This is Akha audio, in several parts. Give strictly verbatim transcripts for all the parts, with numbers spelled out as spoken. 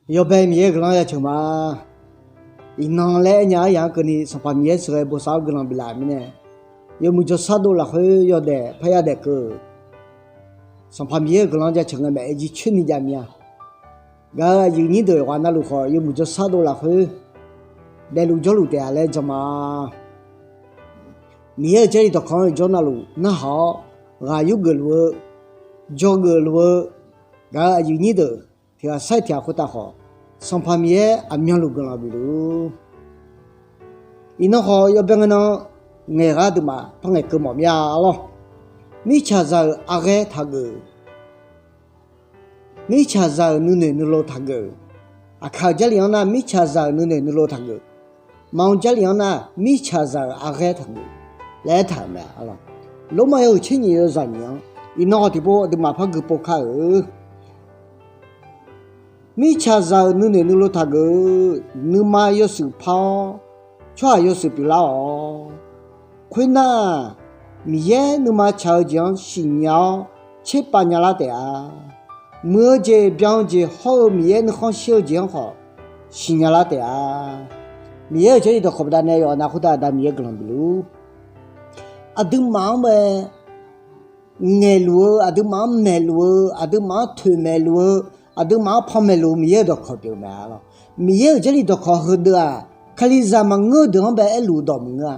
Yawbae Miqyaer-euq guiqlanq jaceuq ma. Iqnan laer aernya-anr yaq-anr keuvni Sanqpaq Miqyaer sheuqghae bosav-awr guiqlanq biflaf-euq mirnae, yawmuiq jawrshar dov lafkhoer yawdaef parya daefkeuv-euq Sanqpaq Miqyaer-euq guiqlanq jaceuq ngae maeq-aer jircoer ni jav mir-a. Gaq-euq aqyuif nyir deuq ghaq navluf khawf, yawmuiq jawrshar dov lafkhoer daefluf jawrluf taef-a laer jan ma. Miqyaer-euq Jarlif dawqkawq-anr jawr navluf narhaq-awr, ghaq yurgeuf luf-eu, dzawgeuf luf-eu, gaq-euq aqyuif nyir deuq tiq ghaq sair tiq ghaq khoertav khawf, Sanqpaq Miqyaer aqmyanluf guiqlanq bifluf-ur. Iqnan khawf yawbae ngae nan ngaeqghaq deuqmaf par ngaeqkeuv mawf mir-a lawr. Mirtsaqzaq-euq arghaer taqgeuf. Mirtsaqzaq-euq nuinoeq nuilov taqgeuf. Aqkaq-euq Jarlif-anr nar, mirtsaqzaq-euq nuinoeq nuilov taqgeuf. Maqanr Jarlif-anr nar, mirtsaqzaq-euq arghaer taqgeuf laer aertaq-euq mae. Lormav yawhuiq tser nyiq yawzaq nyiq-anr, iqnan khawf tiqpov aqduimaf par gui pov kar-euq. Mirtsaqzaq-euq nuinoeq nuilov taqgeuf. Nuima yawshuif par-awr, tsawrhaq yawshuif pyeuflar-awq. Khoernar, Miqyaer nuima tsaq-eu jeq-anr siqnya-awr tserpav nyalar taef-a. Muiq-eu jeq, byan-eu jeq hawr-eu Miqyaer nuikhanr shir-eu jeq-anr khawf siqnya lar taef-a. Miqyaer-euq Jarlif dawqkawq baqdanae yawqha nav khoertav Aqda Miqyaer guiqlanq bifluf-ur. Aqduimaf-anr bae ngaeqluf-eu, aqduimaf-anr maeqluf-eu, aqduimaf-anr toeqmaeq luf-eu, aqduimaf-anr panmaeq luf-eu Miqyaer-euq dawqkawq pyeuf-eu mae lawr. Miqyaer-euq Jarlif dawqkawq heudeuq-aq, Kalizaq maqngeur-eu deuq-anr bae aerluf-eu dawq maqngeur-a.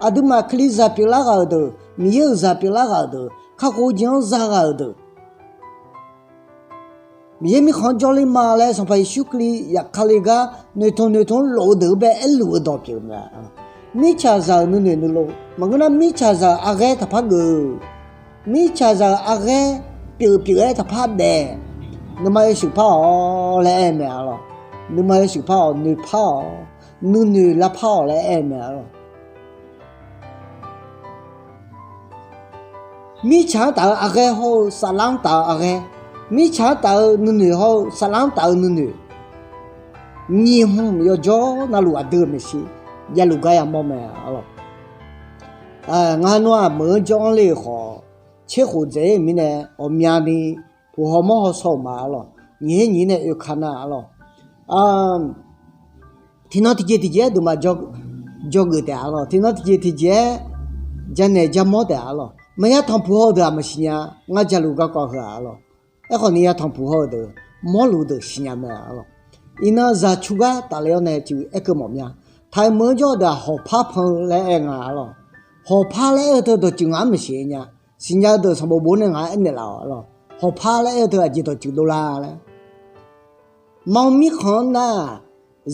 Aqduimaf Kalizaq pyeuflar ghaq-euq deuq, Miqyaer-euq zaq pyeuflar ghaq-euq deuq, kakhof-eu jeq-anr za ghaq-euq deuq, Miqyaer mirkhanq-anr jawrler ma laer Sanqpaq Yeqsur Kali yaf Kali gar noeqtmq noeqtmq-anr lof-eu deuq-anr bae aerluf-eu dawq pyeuf-eu mae. Mirtsaqzaq-euq nuinoeq nuilov maqngeur nar, mirtsaqzaq-euq arghaer taqpar geuf. Mirtsaqzaq-euq arghaer pyeuf pyeuf-aer taqpar daef. Nuima yawshuif par-awq laer aer-eu mae lawr. Nuima yawshuif par-awq, noeqpar-awq, nuinoeq lavpar-awq laer aer-eu mae lawr. Mirtsaq-anr taf-eu arghaer hawr-eu saflar-anr taf-eu arghaer, mirtsaq-anr taf-eu nuinoeq hawr-eu saflar-anr taf-eu nuinoeq, nyiq hmq yawjawr navluf aqdui-euq maeqshi javluf gar yamawr mae lawr. Ngar nawr-aq meuq-anr jawr-anr le-euq khawf, tserkhof dzaeq-ir-euq mirnae ghawqmyani puq haw mawr haw shaw-euq ma lawr. Nyiq her nyiq-ir nae oeka nar lawr. Tiqnan tiqjeq tiqjeq-aer deuqmaf jawrgeuf taef-a lawr. Tiqnan tiqjeq tiqjeq-aer janaeq jamawr taef-a lawr. Maqya tanqpuq haw-eu deuq-aq maqsiq nya. Ngar javluf garkawv heu-aq lawr. Aerkhawf ni ya tanqpuq haw-eu deuq, mawrluf deuq siqnya mae lawr. Iqnan zaqcu gar tafle-awr nae tiq aerkeuv mawf mya. Taq-euq meuq-anr jawr-eu deuq-aq hawqpar pan-eu laer aer nga lawr. Hawqpar laer aer-eu teu dawqtsuif ngaq-anr maeqshi nya. Siqnya-eu deuq sanqbof bof nae ngaq-anr aernaeq laf-awq lawr. Hawqpar laer aer-eu teu aqjeq dawqtsuif dovlar laer. Maqanr mirkhanq-anr nar,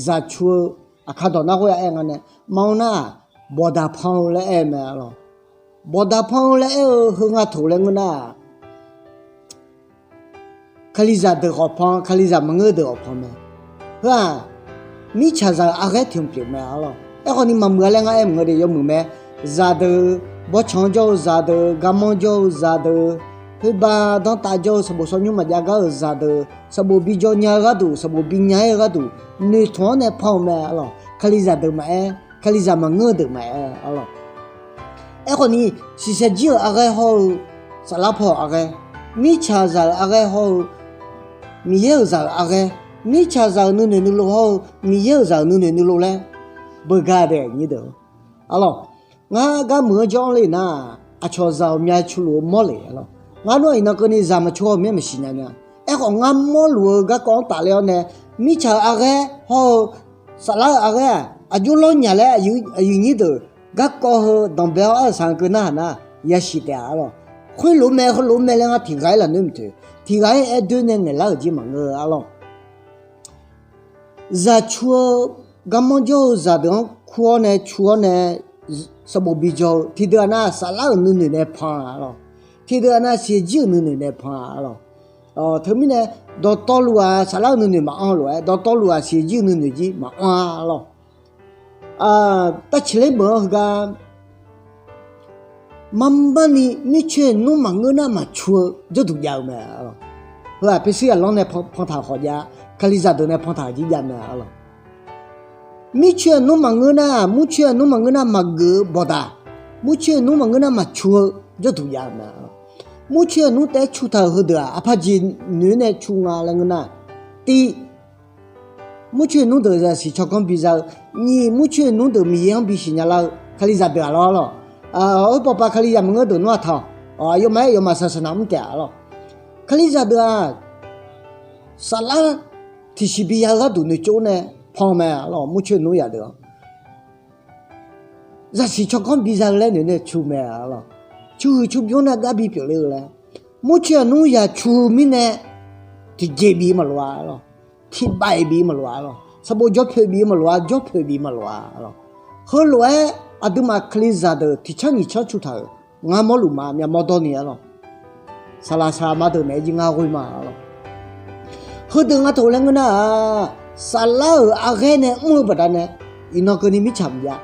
zaqcu-eu aqkar dawq nar khoer-a aer nga nae, maqanr nar, bawqdaq pan-eu laer aer-eu mae lawr. Bawqdaq pan-eu laer aer-eu heu nga toq laer ngeur nar, Kalizaq deuq khawf pan, Kalizaq maqngeur deuq khawf pan mae. Heu-aq, mirtsaqzaq-euq arghaer tiq hmq pyeuf mae lawr. Aerkhawf ni maqmuiq-a laer ngar aer maqngeur de, yawmuiq mae. Zaqdeuq, bawrtsanq-anr jawr-eu zaqdeuq, garmanr jawr-eu zaqdeuq, khoerbav danrtav jawr-eu sanqbof sawrnymr maqjav gar-euq zaqdeuq, sanqbof bi jaw nya-eu gharduq, sanqbof bi nya-ir-eu gharduq, noeqtmq-anr nae pan-eu mae lawr. Kalizaq deuq maqaer, Kalizaq maqngeur-eu deuq maqaer lawr. Aerkhawf ni, shiqshaq jir-euq arghaer hawr-eu, saflar paw-euq arghaer, mirtsaqzaq-euq arghaer hawr-eu, Miqyaer-euq zaq-euq arghaer, mirtsaqzaq-euq nuinoeq nuilov hawr-eu Miqyaer-euq zaq-euq nuinoeq nuilov laer beugar dae nyir deuq a lawr. Ngar gar muiq-anr jawr-anr le nar, aqcawq zaq ghawqmya cu luf-eu mawr le a lawr. Ngar nar iqnan keuvni zaq maqcu haw-eu mir-aer maqsiq nya nya. Aerkhawf ngar mawrluf-eu garkawv-anr tafle-awr nae, mirtsaq-euq arghaer hawr-eu saflar-euq arghaer-aq, aqjox lawr nyaq laer aqyuif nyir deuq garkawv heu danqbae-awr arsaq-eu keuv narhaq nar, yasiq taef-a lawr. Khoerlof mae heulof mae laer ngar tiq ghaq-ir lafnoer maqtoeq, tiq ghaq-ir aer doer nae ngaeqlar-euq jir maqngeur-eu a lawr. Zaqcu-eu garmanr jawr-eu zaqdeuq-anr kur-awr nae cu-awr nae sanqbof bi jaw-eu tiqdeuq-aq nar, saflar-euq nuinoeq nae pan-a lawr. Tiqdeuq-aq nar, siqjir-euq nuinoeq nae pan-a lawr. Teumirnae, dawqtawvluf-aq saflar-euq nuinoeq maqanr lof-aer, dawqtawvluf-aq siqjir-euq nuinoeq jir maqanr-a lawr. Tavceqler meuq-anr heugar marmarni mircoer nmr maqngeur nar maqcu-eu jawrduq jav-eu mae. Heu-aq pyersir aqlanr nae pantaq-euq khawf jav, Kalizaq deuq nae pantaq-euq jir jav mae a lawr. Mircoer nmr maqngeur nar, murcoer nmr maqngeur nar maqgeuf-eu bawqdaq, murcoer nmr maqngeur nar maqcu-eu jawrduq jav-eu mae. Murcoer nmr taef-aer cu taq-euq heudeuq-aq aqpaq jeq noeq-aer nae cu nga laer ngeur nar, tiv Murcoer nmr deuq zaqsiq tsawrganr biza-eu, nyiq murcoer nmr deuq Miqyaer-anr bisiq nya lar-eu kalizaq deuq-aq lawr lawr. Oerpawpav kalizaq maqngeur deuq nmr-aq taq-awq. Aqyawfmaf-aer aqyawfmaf saqsaqnaq mr taef-a lawr. Kalizaq deuq-aq, saflar tiqsiq biya-eu gharduq noeqtsov nae pan mae-a lawr. Murcoer nmr yaq deuq-anr zaqsiq tsawrganr biza-eu laer noeq nae cu mae-a lawr. Cu huiq cu bymr nae gar bipyeuf le-eu laer, murcoer aqnmr yaq cu-eu mirnae tiqjeq bif maqlof-a lawr. Tiqbaef bif maqlof-a lawr. Sanqbof jawrpoeq bif maqlof-a, jawrpoeq bif maqlof-a lawr. Heulof-aer aqduimaf kalizaq deuq tiqcanr nyiq canr cu taq-euq ngar mawrluf ma, myavmawr dawr ni-a lawr. Saqlaq saqlaqma deuq naeq-aer jir ngar ghoe ma-a lawr. Heudeuq nga taq laer ngeur nar-aq, saflar-euq arghaer nae mr-eu baqdanae, iqnan keuvni mirtsaq maqjav.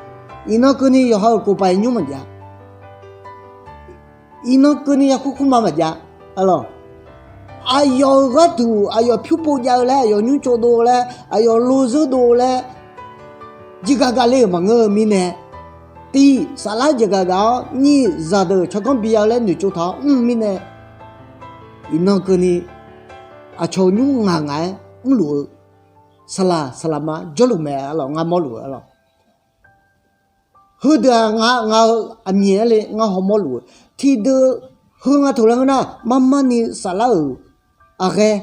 Iqnan keuvni yawqha-euq kof paq nymr maqjav. Iqnan keuvni yakur kurma maqjav-a lawr. Aqyawf-euq gharduq aqyawf pyur pov jav-eu laer, aqyawf nymr tsovdov laer, aqyawf lozeur dov laer, jeqgaq gaq le-euq maqngeur-eu mirnae, tiq saflar jeqgaq gaq-awr, nyiq zaqdeuq tsawrganr biya-eu laer noeqtsov taq-awr mr-eu mirnae, iqnan keuvni aqcawq nymr ngaq ngaq-aer mrluf-eu saqlaq saqlaqma jawrluf mae-a lawr. Ngar mawrluf-a lawr. Heudeuq-aq ngaq-eu aqmyaeq-aer le ngar hawmawr luf-eu tiqdeuq heu nga taq laer ngeur nar, marmarni saflar-euq arghaer,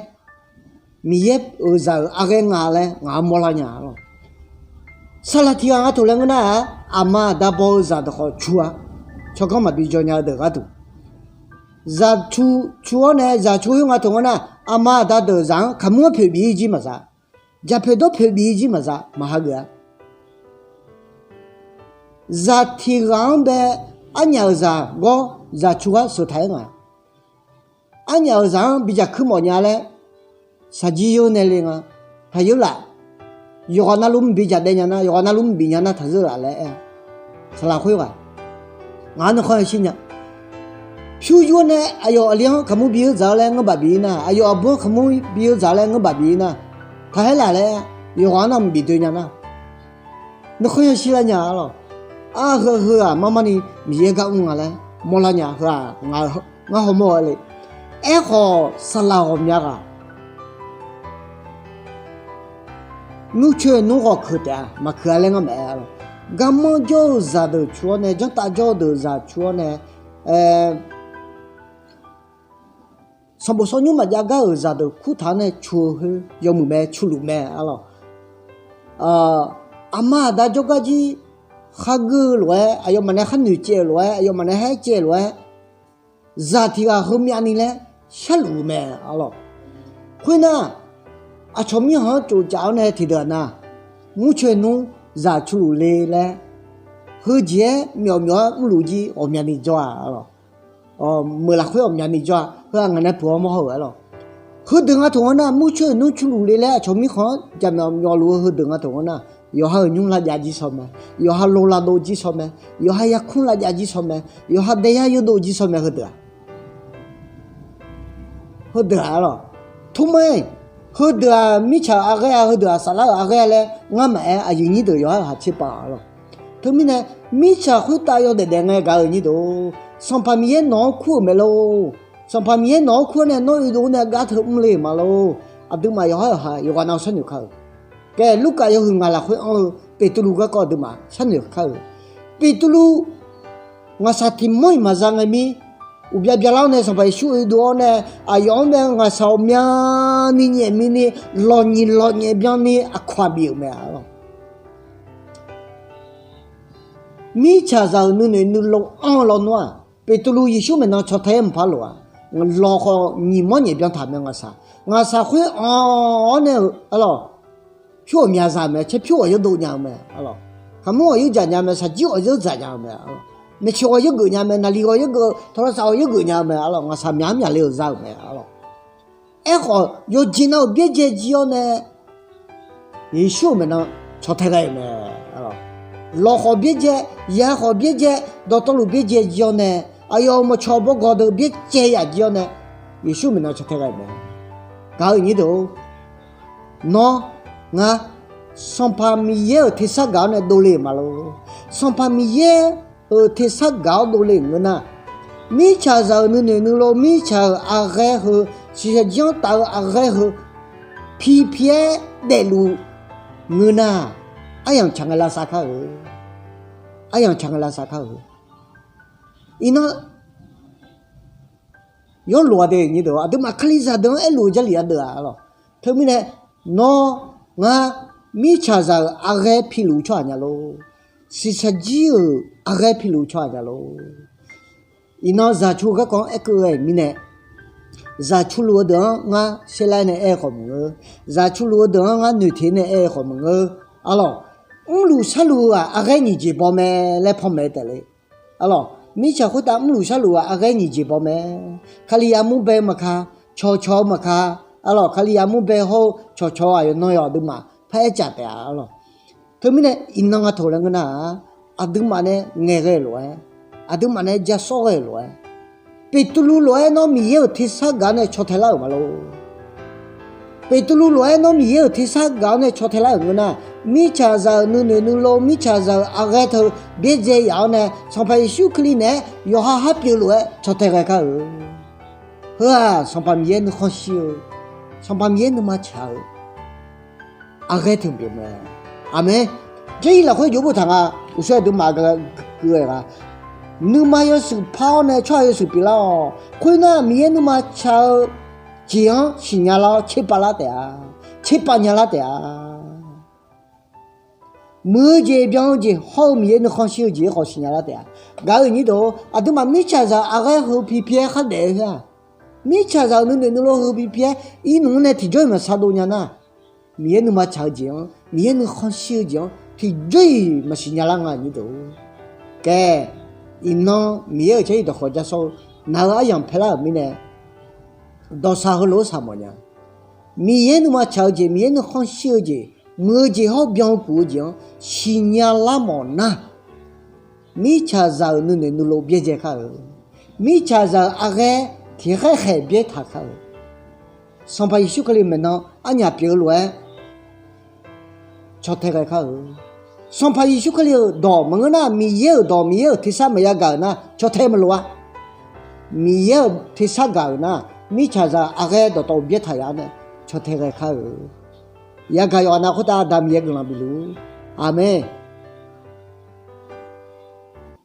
Miqyaer-euq zaq-euq arghaer nga laer ngaq-anr mawrlar nya-a lawr. Saqlaq tiq ghaq nga taq laer ngeur nar-aq, aqma aqda baw-eu zaqdeuq khawf cu-a. Tsawrganr maqbi jaw nya-eu deuq gharduq, zaq cu cu-awr nae zaq cu khoer nga taq ngeur nar, aqma aqda deuq zaq-anr kaqmur-anr poeq bif-ir jir maqza, jaqpoeq dawrpoeq bif-ir jir maqza, maqha geuf-a. Zaq tiq ghaq-anr bae, arnyaf-euq zaq gawr zaq cu ghaq sheuq taq-aer nga. Arnyaf-euq zaq-anr bi jaqkuir mawf nya laer, shaqjir yeur nae le nga. Taqyeur laf. Yawqghaq navluf mqbi jaqdaev nya nar, yawqghaq navluf mqbif nya nar taqzeur laf laer aer-a. Saqlaq khoerghaq, ngaq-anr nuikhanr yashir nya. Pyur yur nae aqyawf aqli-anr kaqmur bi-eu dzaq-eu laer ngeurbav bif-ir nar, aqyawf aqbur-anr kaqmur bi-eu dzaq-eu laer ngeurbav bif-ir nar, taqhaer laf laer aer, yawqghaq-anr navmaqbif doe nya nar, nuikhanr yashir lar nya-a lawr. Ar heu heu-aq marmarni Miqyaer gar mr nga laer mawrlar nya. Heu-aq ngar hawmawr-eu le. Aerkhawf saqlaq ghawqmya ghaq nmrcoer nmr ghawq keuq taef-a, maqkeuq-a laer ngar maqaer-a lawr. Garmanr jawr-eu zaqdeuq cu-awr nae, janrtav jawr-eu deuq zaq cu-awr nae, sanqbof sawr nymr maqjav gar-euq zaqdeuq kurtaq-anr nae cu-eu khoer yawmuiq mae, culuf mae-a lawr. Aqma aqda jawrgar jir khargeur-eu lof-aer, aqyawfmaf nae khar noeqcaev-eu lof-aer, aqyawfmaf nae haer caev-eu lof-aer, zaq tiq ghaq heumyav ni laer sharluf-eu mae-a lawr. Khoernar, aqcawq mirkhanq-anr tsofcaf-awr nae tiqdeuq-aq nar, murcoer nmr zaq culuf le laer, heujeq-aer myawf myawf-aer mrluf jir ghawqmyani jawr-a lawr. Meuq lafkhoer ghawqmyani jawr-a. Heu-aq ngaq nae puq-awr mawr haw-euq-a lawr. Heudeuq nga taq ngeur nar, murcoer nmr culuf le laer aqcawq mirkhanq-anr jaqmyawf myawfluf-eu heudeuq nga taq ngeur nar, yawqha-euq nymr lavjav jir shaw mae, yawqha lo lavdov jir shaw mae, yawqha yarkmr lavjav jir shaw mae, yawqha daeyar yawdov jir shaw mae heudeuq-aq. Heudeuq-aq lawr, tmr-aer, heudeuq-aq mirtsaq-euq arghaer-a, heudeuq-aq saflar-euq arghaer-a laer ngar maqaer, aqyuif nyir deuq yawqha-euq haqcaer pav-a lawr. Teumirnae, mirtsaq khoertav yawdaef daef ngae gaq-euq nyir deuq-or, Sanqpaq Miqyaer nawq-anr kur-euq mae lor. Sanqpaq Miqyaer nawq-anr kur-awr nae nawr oedov-awr nae gar teu mr le-euq ma lor. Aqduimaf yawqha-euq ha yawqghaq nav-eu sharnoeq kar-euq. Khaer, Lurkaf yawhuiq ngaq lafkhoer anr-eu Beqtuvluv garkawv aqduimaf sharnoeq kar-euq. Beqtuvluv ngaqshaq tiq manr-iq maqza ngae mir, uqbya byalar-awr nae Sanqpaq Yeqsur oedov-awr nae, aqyawf-anr bae-eu ngaqshaq ghawqmyani nyaef mini, lawqnyiq lawqnyaef byanni aqkawq-aq bif-euq mae-a lawr. Mirtsaqzaq-euq nuinoeq nuilov anr-eu lawnmr-aq, Beqtuvluv Yeqsur maeqnan caw tae-aer mqpar lof-a. Lawq khawf nyiq manr nyaef byan taq mae ngaqshaq. Ngaqshaq khoer anr-awr nae-euq-a lawr, pyur ghawqmya za-eu mae, caer pyur ghawqyaer dov nya-eu mae-a lawr. Kaqmur ghawqyaer dzaq nya mae, shaqjir ghawqyaer dzaq nya-eu mae-a lawr. Maeqtsoeq ghawqyaer geuf nya mae, naqliq ghawqyaer geuf, tawrlawrsaf ghawqyaer geuf nya-eu mae-a lawr. Ngaqshaq myaq-anr myaqle-euq za-euq mae-a lawr. Aerkhawf, yawqjeq nav-euq byaerdzae jir-awr nae Yeqsur-euq maeqnan caw tae ghae-euq mae. Lawq khawf byaerdzae, ya khawf byaerdzae, dawqtawvluf byaerdzae jir-awr nae, aqyawf-euq mawqcawq bawgawq deuq byaerdzae yaf jir-awr nae, Yeqsur-euq maeqnan caw tae ghae-euq mae. Gaq-eu nyir deuq-or, nawr, ngar, Sanqpaq Miqyaer-euq tersar gaq-awr nae dovle-euq ma lor. Sanqpaq Miqyaer-euq tersar gaq-awr dovle-euq ngeur nar, mirtsaqzaq-euq nuinoeq nuilov, mirtsaq-euq arghaer heu, shiqshaq jir-anr taf-eu arghaer heu, pi pi-aer daefluf ngeur nar, aryamq tsaq ngae lavsav kar-eu. Aryamq tsaq ngae lavsav kar-eu. Iqnan yawlof-a deuq nyi deuq, aqduimaf kalizaq deuq-anr aerluf-eu jarlif-a deuq-aq lawq. Teumirnae, nawr, ngar, mirtsaqzaq-euq arghaer piluf-eu tsawrhaq nya lor. Shiqshaq jir-euq arghaer piluf-eu tsawrhaq nya lor. Iqnan zaqcu garkawv-anr aerkeuv-eu mirnae, zaqcu luf-eu deuq-anr ngar saerlar nae aer-eu khawf maqngeur. Zaqcu luf-eu deuq-anr ngar noeqteq nae aer-eu khawf maqngeur. Arlawq, mrluf sharluf-eu-aq arghaer nyiq jeq baw mae laer panmaeq taef le. Arlawq, mirtsaq khoertav mrluf sharluf-aq arghaer nyiq jeq baw mae. Kalizaq mur bae maqka, cawqcawq-eu maqka. Arlawq, kalizaq mur bae hawr-eu cawqcawq-eu aqyawf nan yawq aqduimaf paraer caf taef-a arlawq. Teumirnae iqnan nga taq laer ngeur nar-aq, aqduimaf nae ngaeqghae lof-aer, aqduimaf nae jasawr ghae lof-aer, Beqtuvluv lof-aer nawr Miqyaer-euq tersar gaq-awr nae caw tae lar-euq ma lor. Beqtuvluv lof-aer nawr Miqyaer-euq tersar gaq-awr nae caw tae lar-euq ngeur nar, mirtsaqzaq-euq nuinoeq nuilov, mirtsaqzaq-euq arghaer teu byaerdzae yaf-awr nae Sanqpaq Yeqsur Kali naeq-aer yawqha har pyeuf lof-aer caw tae ghae kar-eu. Heu-aq Sanqpaq Miqyaer nuikhanr shir-eu, Sanqpaq Miqyaer nuima tsaq-eu arghaer teu pyeuf mae. Aqmeq. Jarlif lafkhoer jov boftaq nga. Uqshoe aqduimaf gaq-eu ghae ghaq, nuima yawshuif par-awr nae tsawrhaq yawshuif pyeuflar-awq. Khoernar Miqyaer nuima tsaq-eu jeq-anr siqnya lar-awr tserpav lar taef-a. Tserpav nya lar taef-a. Muiq-eu jeq byan-eu jeq hawr-eu Miqyaer nuikhanr shir-eu jeq-aer khawf siqnya lar taef-a. Gaq-eu nyirdeuq, aqduimaf mirtsaqzaq arghaer heu pi pyaer khardaef-eu khoer-aq, mirtsaqzaq-euq nuinoeq nuilov heu pi pyaer irnmq-anr nae tiqjawr-iq maqsar dov nya nar, Miqyaer nuima tsaq-eu jeq-anr, Miqyaer nuikhanr shir-eu jeq-anr tiqjawr-iq maqsiq nya lar nga nyirdeuq. Khaer, iqnan Miqyaer-euq tsar-iq dawqkhawq jasawr-eu naq-eu aryamq paelar-euq mirnae, dawqsaq heulof-aer saqmawf nya. Miqyaer nuima tsaq-eu jeq, Miqyaer nuikhanr shir-eu jeq, muiq-eu jeq hawr byan-eu puq-eu jeq-anr siqnya lar mawf nar, mirtsaqzaq-euq nuinoeq nuilov byaerdzae kar-eu, mirtsaqzaq-euq arghaer tiqkhaer khaeq byaer taq kar-eu, Sanqpaq Yeqsur Kali maeqnan arnyaf pyeuf-eu lof-aer caw tae ghae kar-eu. Sanqpaq Yeqsur Kali-euq dawq maqngeur nar, Miqyaer-euq dawq, Miqyaer-euq tersar maqya gaq-euq nar caw tae maqlof-a. Miqyaer-euq tersar gaq-euq nar, mirtsaqzaq arghaer dawqtawv byaer taq yaf-awr nae caw tae ghae kar-eu. Yagaq yawqha nav khoertav Aqda Miqyaer guiqlanq bifluf-ur. Aqmeq.